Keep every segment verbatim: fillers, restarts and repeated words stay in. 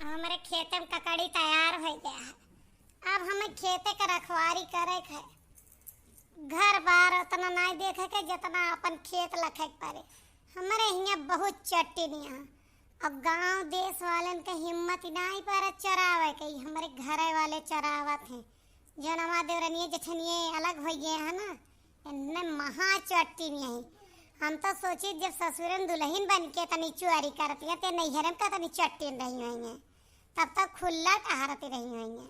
हमरे खेते में ककड़ी तैयार होइ गया है। अब हमें खेते के रखवारी करे के है। घर बार उतना नाहीं देखे के, जितना अपन खेत लखे के परे। हमरे हियाँ बहुत चट्टिनिया है। अब गाँव देश वालन के हिम्मत ही नाहीं परे चरावे के, ई हमरे घरे वाले चरावत हैं। जौन हमार देवरनिया जेठनिया अलग होइ गए हैं ना, इनमें महा चट्टिनिया है। हम तो सोची जब ससुरन दुलहिन बन के तनी चोरी करती है, ते नैहरे में का तनी चट्टिन रही हुई हैं, तब तो खुल्ला टहरती रही हुई हैं।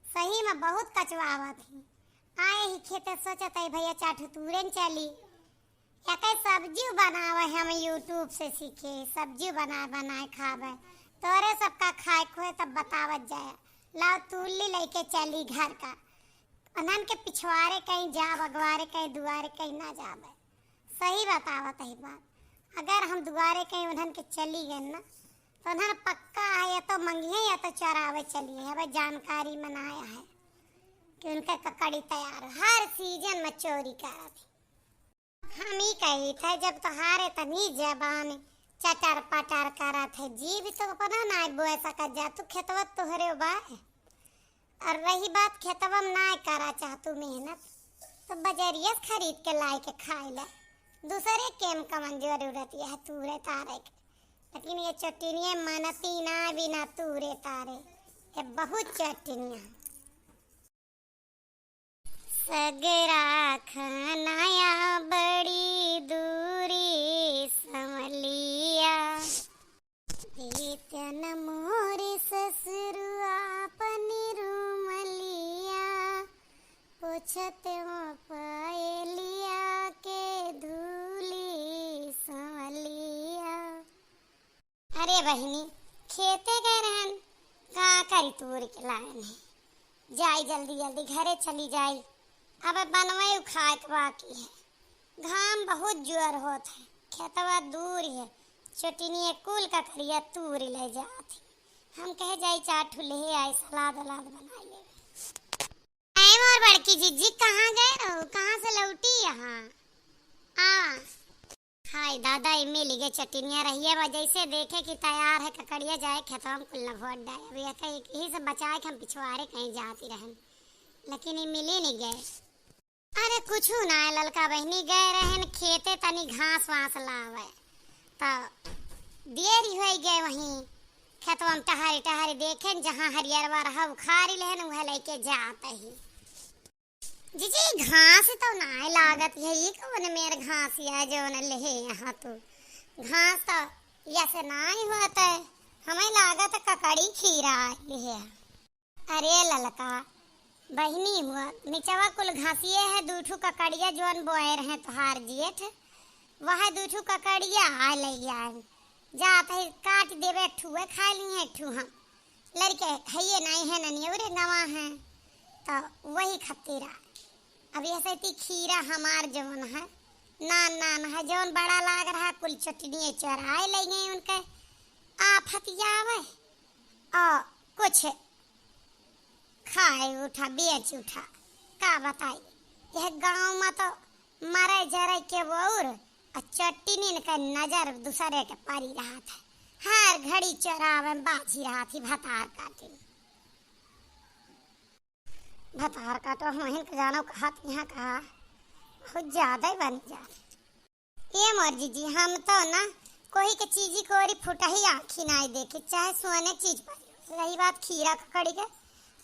सही में बहुत कचवावत ही। आए ही खेते सोचत है भैया चार ठो तूरे न चली, एके सब्जी बनावे हम YouTube से सीखे, सब्जी बनाए बनाए खावे। तोरे सबका खाए खोए तब बतावत जाए। लाओ तूली लइके चली घर का। उन्हन के पिछवारे कहीं जाब, अगवारे कहीं, दुआरे कहीं ना जाबे। सही बतावत ही बात। अगर हम दुआरे कहीं उन्हन के चली गए ना, तो उन्हन पक्का है या तो मंगिए या तो चरावे चलिए। अब जानकारी में ना आया है कि उनके ककड़ी तैयार हो। हर सीजन में चोरी करत ही। हम ई कही थे, जब तोहार इतनी जबान चटर पटर करत है, जीभ तो अपना ना बोए सकत जा, तू खेतवा तोहरे बा। और रही बात खेतवा में ना करा चाह तू मेहनत, तो बजरिया से खरीद के लाए के खाए ले। दूसरे के में कवन जरूरत यह तूरे तारे के। लेकिन ये चट्टिनिया मनती ना बिना तूरे तारे, ये बहुत चट्टिनिया। सगरा खानाया बड़ी दूरी संवलिया, देतन मोरे ससुरु आपन रुमलिया, पोछत पायलिया के धूली संवलिया। अरे बहिनी, खेते गए रहन, का करी तूर के लायन है। जाई जल्दी जल्दी घरे चली जाई। अब बनवे उखाए के बाकी है। घाम बहुत जोर होत है, खेतवा दूर है। चोटिनिए कुल ककड़िया तूर ले जात है। हम कहे जाई चार ठो ले आई, सलाद वलाद बनाई लेवे। ए मोर बड़की जिज्जी, कहाँ गए रहो? कहाँ से लौटी यहाँ? आ, हाय दादा, ई मिल गए चटिनिया रहिया बा, जैसे देखे कि तैयार है ककड़िया, जाए खेतवा में कुल न भोट डाए। अब यह कहीं, यही से बचाए के हम पिछवारे कहीं जाती रहन, लेकिन ई मिली नहीं गए। अरे कुछ ना है ललका बहिनी, गए रहन खेते तनी घास वास लावे, तो देरी हो गए। वहीं खेतवा में टहरी टहरी देखेन, जहाँ हरियरवा रहा उखारी लेहन, वह लेके जात ही। जीजी, घास तो नाय लागत है, ई कौन मेर घास या जौन लेहे यहाँ तू? घास तो यसे नाय होत है, हमें लागत ककड़ी खीरा लेहे। अरे ललका बहिनी हुआ, निचवा कुल घासिए है, दू ठू ककड़िया जौन बोए रहे तोहार जेठ, वह दू ठू ककड़िया आ ले आए। जात है काट देवे, एक ठू वह खा ली है, एक ठू हम। लड़के हइये नाई है, ननियवरे गवा है, तो वही खतीरा। अब यह सैती खीरा हमार जौन है, नान नान है, जौन बड़ा लाग रहा, कुल चटनिए चराए ले गए उनके। आफत आवे और कुछ खाए उठा, बेच उठा, का बताई, यह गाँव में तो मरे जरे के और आ चट्टिनिन के नजर दूसरे के परी रहत है। हर घड़ी चरावे बाझी रहत ही भतार काटिन। भतार काटो, हम इनके जानो कहा तिहाँ कहा, बहुत ज्यादा ही बन जात। ए मोर जीजी, हम तो ना कोई के चीजी कोरी फुटही आँखी नाई देखी, चाहे सोने चीज पर। रही बात खीरा ककड़ी के,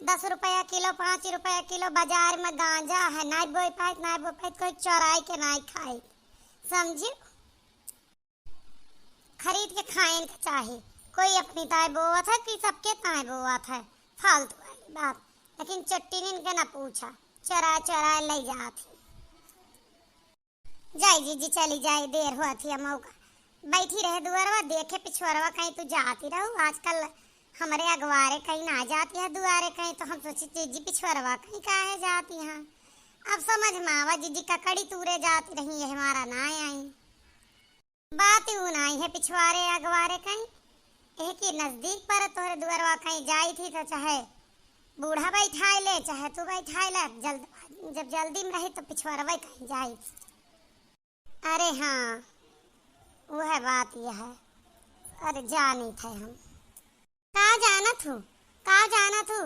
दस रुपया किलो, पाँच रुपया किलो बाजार में गांजा है, नाई बोई पाइत, नाई बोई पाइत, कोई चोराई के नाई खाई, समझियो? खरीद के खाइन के चाही। कोई अपनी ताय बोवत है कि सबके ताय बोवत है, फालतू वाली बात। लेकिन चट्टिनिन के ना पूछा, चोरा चोरा ले जात ही। जाई जीजी, चली जाई, देर होत ही मौका। बैठी रहे दुआरवा, देखे पिछुआरवा कहीं तू जाती रहू। आजकल हमरे अगवारे कहीं ना जाती है दुआरे कहीं, तो हम सोची जीजी पिछुआरवा कहीं काहे जाती हैं। अब समझ में आवा जीजी ककड़ी तूरे जाती रही, ये हमारा ना आई। बात ऊ नाई है पिछवारे अगवारे कहीं, एह की नजदीक पर तोहरे दुआरवा कहीं जाई थी तो चाहे बूढ़ा बैठाए ले, चाहे तू बैठाए ले, जल्द, जब जल्दी में रही तो पिछवारवे कहीं जाई। अरे हाँ, वह बात यह है। अरे जानी थे हम। का तू का जाना तू,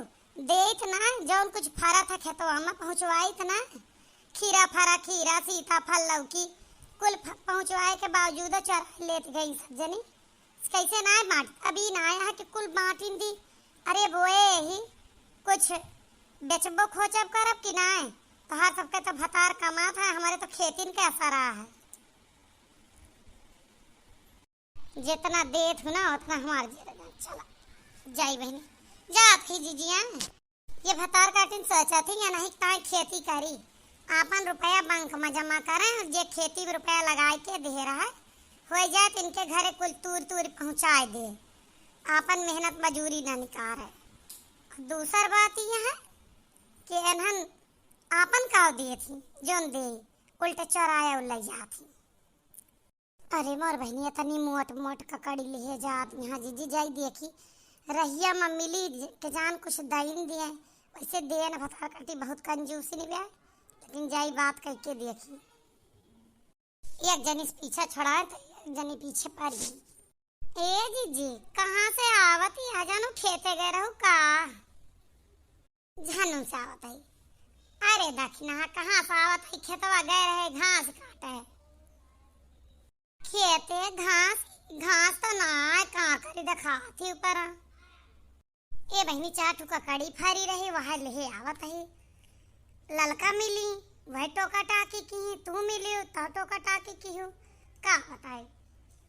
देत ना, जौन कुछ फरत है खेतवा में पहुँचवाइत ना, खीरा फरा, खीरा, सीताफल, लौकी, कुल फ-, पहुँचवाए के बावजूदो चोरा लेत गई सब जनी। कैसे नाय बाँट, अभी नाय है कि कुल बाँटिन दी। अरे बोए ही, कुछ बेचबो खोचब करब कि नाय? तोहार सबके तो भतार कमात है, हमारे तो खेतिन के असरा है। जितना देत हूँ ना, उतना हमार जेर ना। चला, जाई बहिनी, जात ही जिजिया। ये भतार काटिन सोचत ही या नहीं ताई खेती करी, आपन रुपया बैंक में जमा करें, और जे खेती में रुपया लगाए के दे रहा है, हो जाए तो इनके घरे कुल तूर तूर पहुँचाए दे, आपन मेहनत मजूरी ना निकारे। दूसर बात यह है कि एनहन आपन काव दिए थी, जोन दे, उल्टे चोराए और ले जात ही। अरे मोर बहिनी, इतनी मोट मोट ककड़ी लिहे जात यहाँ जिज्जी, जाई देखी, रहिया में मिली के जान कुछ दइन दिए। वैसे देन भतार काटी बहुत कंजूसी निबे, लेकिन जाई बात करके देखी। एक जनी से पीछा छोड़ाए तो एक जनी पीछे पड़ गई। ए जिज्जी, कहाँ से आवत ही? आ जानू खेते गए रहू का? झानू से आवत है। अरे दखिना, कहाँ से आवत है? खेतवा गए रहे घास काटे। खेते घास, घास तो ना है, का करी, देखात ही ऊपर। ए बहिनी, चार ठो ककड़ी फरी रही, वह लेहे आवत ही। ललका मिली, वह टोका टाकी की, तू मिली, तो टोका टाकी की हूँ। का बताई,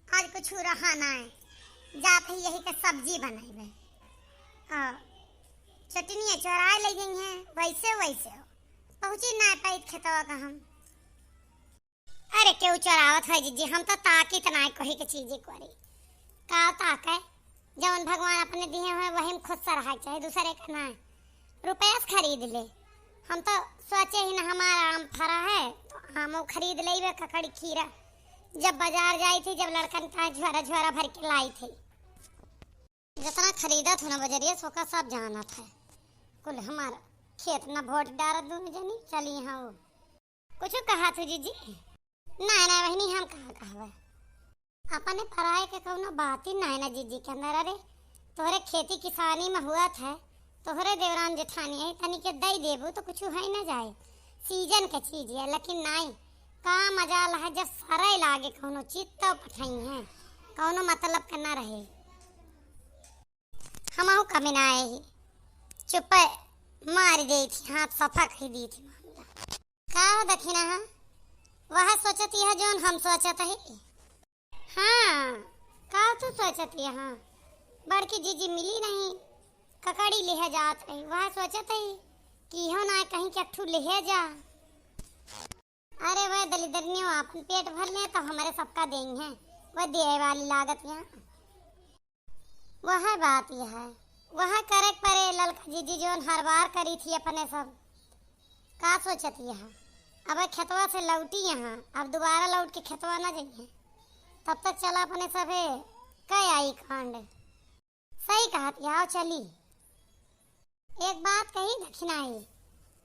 आज कुछ रहा ना है, जात ही यही के सब्जी बनाइबे। आ, चटनिया चोराए ले गई हैं, वैसे वैसे हो, पहुँची ना पाई खेतवा का हम। अरे केहू चोरावत है जिज्जी, हम तो ताकित ना कोही के चीज कोरी। का ताके, जवन भगवान अपने दिए हुए वही में खुश से रहा, चाहे दूसरे का ना। रुपया से खरीद ले। हम तो सोचे ही ना हमारा आम फरा है तो आमो खरीद लेबे, ककड़ी खीरा। जब बाजार जाई थी, जब लड़कन का झोरा झोरा भर के लाई थी। जितना खरीदत हो ना बजरिया से ओका सब जानत है। कुल हमारा खेत ना भोट डारत दोनों जनी, चली हाँ वो। कुछ कहा तू जिज्जी? ना ना बहिनी, हम कहाँ कहबे। अपने पराए के कौनो बात ही ना है ना जिज्जी के अंदर। अरे तोहरे खेती किसानी में हुआ था, तोहरे देवरान जेठानी है, तनी के दई देबू तो कुछ है ना जाए, सीजन के चीज है। लेकिन नाई, का मजाल है जब सरे लागे कौनो चीज तो पठाई है, कौनो मतलब के ना रहे। हमहू कमी ना आए ही, चुप्पे मार दे थी, हाथ सफा कही दी थी मामला। का हो दखिना, हाँ? वह सोचत यह जौन हम सोचत ही। हाँ, का तू सोचत यह? हाँ, बड़की जिज्जी मिली नहीं, ककड़ी लिहे जात रही, वह सोचत ही कि इहो ना कहीं के ठू लिहे जा। अरे वह दलिदरनियो आपन पेट भर ले तो हमारे सबका देंगे, वह दिए वाली लागत यहाँ। वह बात यह है, वह करे के परे ललका जिज्जी जौन हर बार करी थी अपने सब। का सोचत यह? अब खेतवा से लौटी यहाँ, अब दोबारा लौट के खेतवा ना जाइए, तब तक चला अपने सभे कह आई कांड। सही कहत आओ चली। एक बात कही दखिनाई,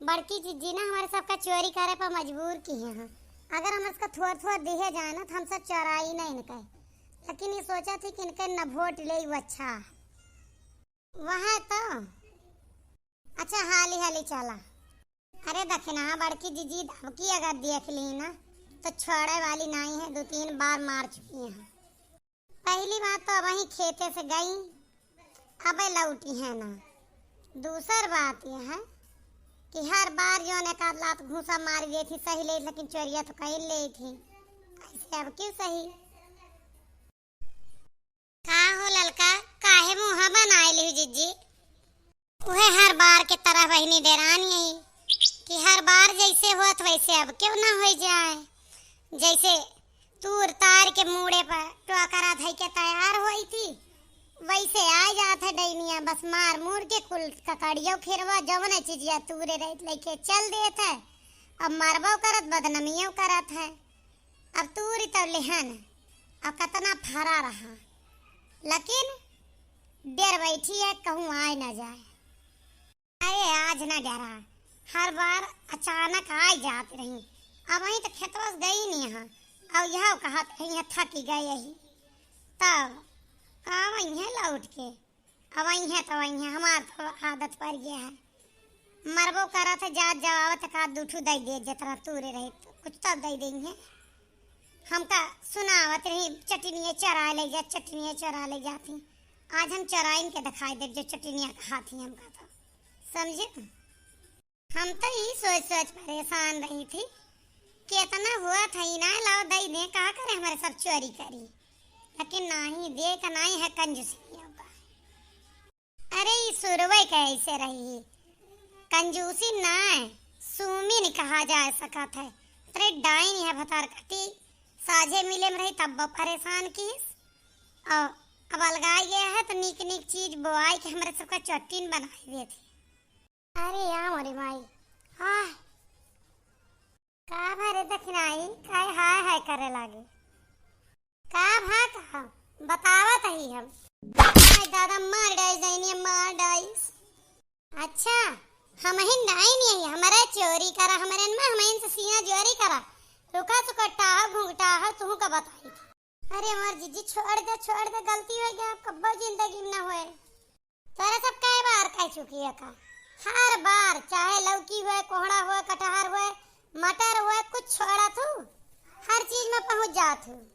बड़की जिज्जी ना हमारे सबका चोरी करे पर मजबूर की हैं। अगर हम इसका थोड़ थोड़ दिहे जाए ना तो हम सब चोराई ना इनके, लेकिन ये सोचा थी कि इनके न वोट ले वो अच्छा। वह तो अच्छा हाली हाली चला। अरे दखिना बड़की जिज्जी दबकी अगर देख ली ना तो छोड़े वाली नहीं है, दो तीन बार मार चुकी हैं। पहली बात तो अब वहीं खेते से गई, अब लौटी है ना। दूसर बात यह है कि हर बार जौन एक आध लात घूसा मार गई थी सही ले, लेकिन चोरिया तो कहीं ले थी, ऐसे अब क्यों सही? का हो ललका, काहे मुँह बनाए लिहु जिज्जी? उहे हर बार के तरह बहिनी डेरान यही कि हर बार जैसे होत वैसे अब क्यों ना हो जाए। जैसे तूर तार के मूड़े पर टोकरा धई के तैयार होई थी, वैसे आ जात है डैनिया, बस मार मूर के कुल ककड़ियो खिरवा जवने चीजिया तूरे रहित लेके चल देत है। अब मरबो करत, बदनमियो करत है। अब तूरी तो लिहन, अब कतना फरा रहा, लेकिन डेर बैठी है कहूँ आए ना जाए। अरे आज ना डेरा, हर बार अचानक आ जात रही। अब वहीं तो खेतवा से गई नहीं यहाँ, अब यह कहत रही है थकी गए यही, तब का वहीं है लौट के। अब आई है तो आई है, हमार तो आदत पड़ गया है। मरबो करत है, जात जवावत का दुठू दई दे, जितना तूरे रहे, कुछ तब दई देंगे। हमका सुनावत रही, "चटनिया चोराय ले जा, चटनिया चोराय ले जाती।" आज हम चोराइन के दिखाई देब, जो चटनिया कहाती हमका तो। समझे? हम तो ई सोच सोच परेशान रही थी, केतना हुआ था, ई ना लाओ दई दे, का करे हमरे सब चोरी करी, लेकिन नाही दे का नाही है कंजूसी का। अरे, ई सुरवै के ऐसे रही, कंजूसी नाय, सुमिन कहा जा सकत है। तेरे डाइन है भतार कटी, साझे मिले में रही तब परेशान कीस। और अब अलगाई गया है तो नीक नीक चीज बोआई के हमरे सबका चट्टीन बनाई देती। अरे या मोरी माई, आह, का भरे दखिनाई, काय हाय हाय करे लागे। का भा का? बतावत ही हम। हाय दादा, मार डाइस, जइनिया मार डाइस। अच्छा, हम ही डाइन यही, हमरे चोरी करा, हमरे में हम इनसे सिया चोरी करा। रुका सुकट्टा हो, घुंघटा हो, तुहू का बताई। अरे हमार जीजी, छोड़ दे, छोड़ दे, गलती हो गया, अब कब्बो जिंदगी में ना होए। तोरा सब कई बार कह चुकी है का? हर बार, चाहे लौकी होए, कोहड़ा होए, कटहर होए, मटर होए, कुछ छोड़ा तू, हर चीज में पहुंच जात हूँ।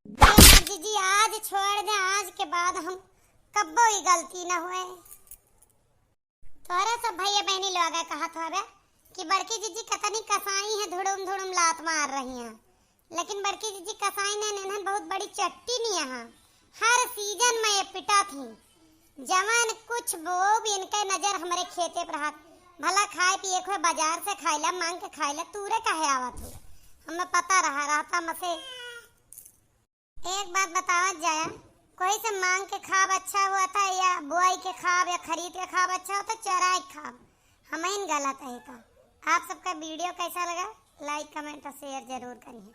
ए जीजी, आज छोड़ दे, आज के बाद हम कब्बो ई गलती न होए। तोरा सब भैया बहनी लोग कहत हवे कि बड़की जीजी कतनी कसाई है, धुड़ुम धुड़ुम लात मार रही हैं। लेकिन बड़की जीजी कसाई ने नेनहन बहुत बड़ी चट्टी निया हा। हर सीजन में ये पिटा थी। जवन कुछ बोब इनके नजर हमरे खेते पर हाथ। भला खाए पिए को बाजार से खाइला, मांग के खाइला, तूरे काहे आवत हो? हमें पता रहा, रहता मसे। एक बात बतावत जाया, कोई से मांग के खाब अच्छा हुआ था या बोआई के खाब या खरीद के खाब अच्छा हुआ था, चराई के खाब, हम ही गलत है का? आप सबका वीडियो कैसा लगा, लाइक, कमेंट और शेयर जरूर करिए।